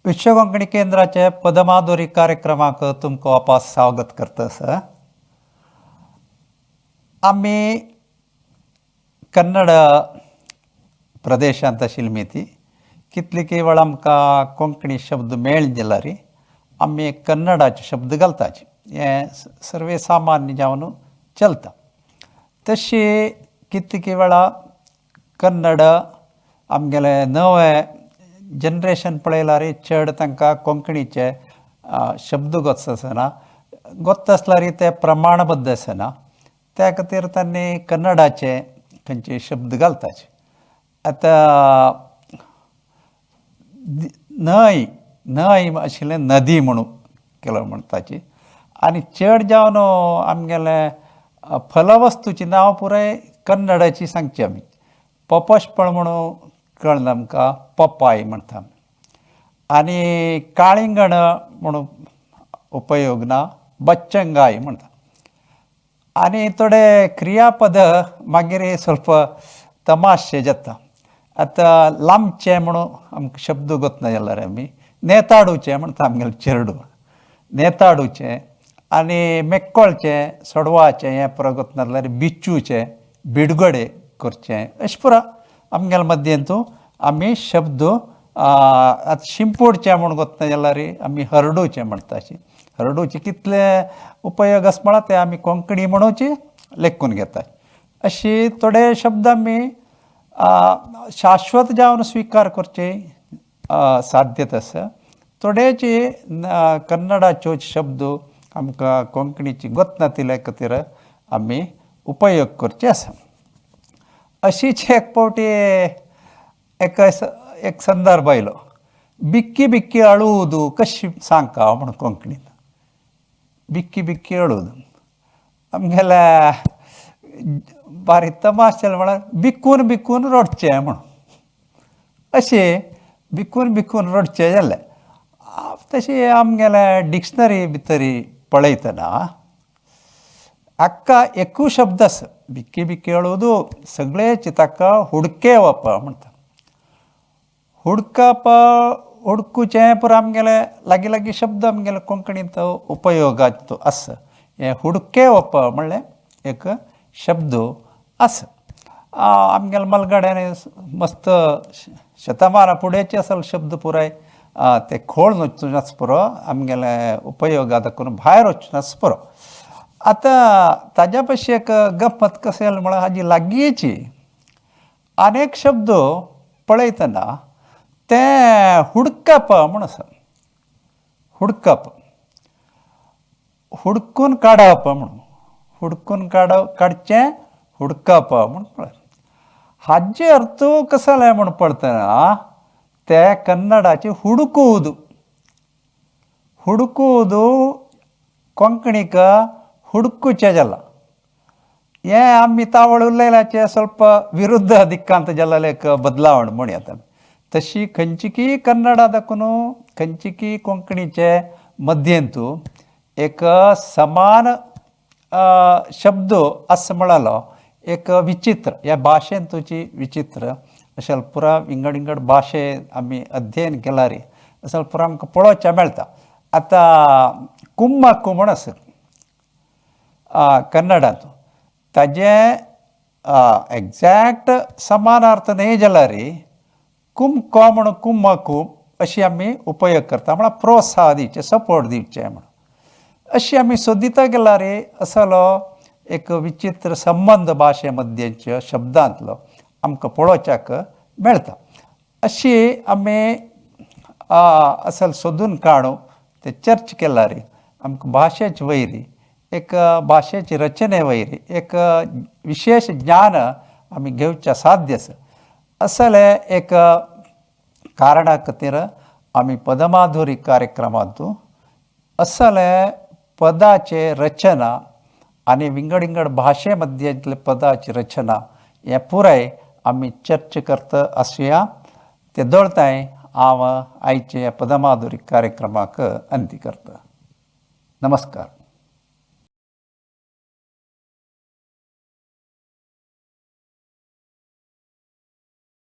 विश्व कोंकणी केंद्राचे पदमाधुरी कार्यक्रमाक तुमकां वापस स्वागत करता आसा. आमी कन्नड प्रदेशांत आशिल्ली ती कितली की वेळ आमकां कोंकणी शब्द मेळ जाल्यार आमी कन्नडाचे शब्द घालताचे. हें सर्वे सामान्य जावन चलता. तशी कितकी वेळा कन्नड आमगेले नवे जनरेशन पळयल्यार चड तांकां कोंकणीचे शब्द गोत्स आसना, गोत्त आसल्यार ते प्रमाणबद्ध आसना. त्या खातीर तांणी कन्नडाचे खंयचे शब्द घालताचे. आतां न्हंय न्हंय आशिल्लें नदी म्हणून केलो म्हणटाची. आनी चड जावन आमगेले फलवस्तूची नांव पुराय कन्नडाची सांगची आमी. पपसफळ म्हणून कळना आमकां, पपाय म्हणटा. आनी काळिंगण म्हणून उपयोग ना, बच्चंगाय म्हणटा. आनी थोडे क्रियापद मागीर ಸ್ವಲ್ಪ तमाशे जाता. आतां लांबचें म्हणून आमकां शब्द गोतना जाल्यार आमी नेताडूचें म्हणटा. आमगेलें चेरडूं नेताडूचें आनी मेक्कोळचें सोडवाचें हें पुरो गोतना जाल्यार बिच्चूचें बिडगडे करचें अशें पुरो आमगेले मद्येंतू आमी शब्द. आतां शिंपोडचें म्हूण गोतना जाल्यार आमी हरडूचें म्हणटा. अशें हरडूचें कितले उपयोग आसा म्हळ्यार ते आमी कोंकणी म्हणूची लेखून घेतात. अशी थोडे शब्द आमी शाश्वत जावन स्विकार करचे साध्यता आसा. थोडेचे कन्नडाच्यो शब्द आमकां कोंकणीची गोतना खातीर आमी उपयोग करचे आसा. अशीच एक फावटी एक एक संदर्भ आयलो, बिक्की बिक्की अळूदू कशी सांगका म्हूण कोंकणीन. बिक्की बिक्की अळूदू आमगेल्या बारीक तमाशे म्हळ्यार बिकून बिकून रडचें म्हूण, अशें बिकून बिकून रडचें जालें. तशें आमगेल्या डिक्शनरी भितर पळयतना हाका एकूय शब्द आसा बिक्की बिक्की अळूदू सगळेच ताका हुडकेवप म्हणटा. हुडकप हुडकुचें पुरो आमगेले लागीं लागीं शब्द आमगेले कोंकणींत उपयोगाचो आसा. हें हुडकेवप म्हणलें एक शब्द आसा. आमगेले मलगाड्यान मस्त शतमाना फुडेंचे असल शब्द पुराय ते खोळ वचून पुरो आमगेले उपयोगा दाखोवन भायर वचून पुरो. आतां ताज्या पशी एक गम्मत कशें जालें म्हळ्यार हाजी लागींची अनेक शब्द पळयतना तें हुडकप म्हूण आसा. हुडकप हुडकून काडप म्हणून, हुडकून काडचें हुडकप म्हूण पळय. हाजे अर्थ कसो जालें म्हूण पळयतना ते कन्नडाचे हुडकूद हुडकूद कोंकणीक हुडकुचें जालां. हें आमी तावळ उलयल्याचें ಸ್ವಲ್ಪ विरुद्ध दिक्कांत जाल्लें एक बदलावण म्हण येता. तशी खंयची कन्नडा दाखोवन खंयची कोंकणीचे मध्यंतू एक समान शब्द आसा म्हळालो एक विचित्र ह्या भाशेंतूची विचित्र अशें पुरा विंगड विंगड भाशे आमी अध्ययन केल्यार अशें पुरा आमकां पळोवचें मेळटा. आतां कुम्मक्कू म्हूण आसा कन्नडांत, ताजें एग्जॅक्ट समानार्थ न्हय जाल्यार कुमको म्हूण कुम्मकू अशी आमी उपयोग करता, म्हळ्यार प्रोत्साह दिवचें, सपोर्ट दिवचें म्हणून. अशी आमी सोदिता गेल्यार असलो एक विचित्र संबंद भाशे मद्येचे शब्दांतलो आमकां पळोवच्याक मेळटा. अशी आमी असल सोदून काडून ते चर्च केल्यार आमकां भाशेचे वयरी एक भाशेची रचने वयरी एक विशेश ज्ञान आमी घेवचें साध्य आसा. असले एक कारणा खातीर आमी पदमाधुरी कार्यक्रमांत असले पदाचे रचना आनी विंगड विंगड भाशे मध्येंतले पदाची रचना हें पुराय आमी चर्चा करता आसुया. ते दळताय हांव आयचे पदमाधुरी कार्यक्रमाक अंती करता. नमस्कार.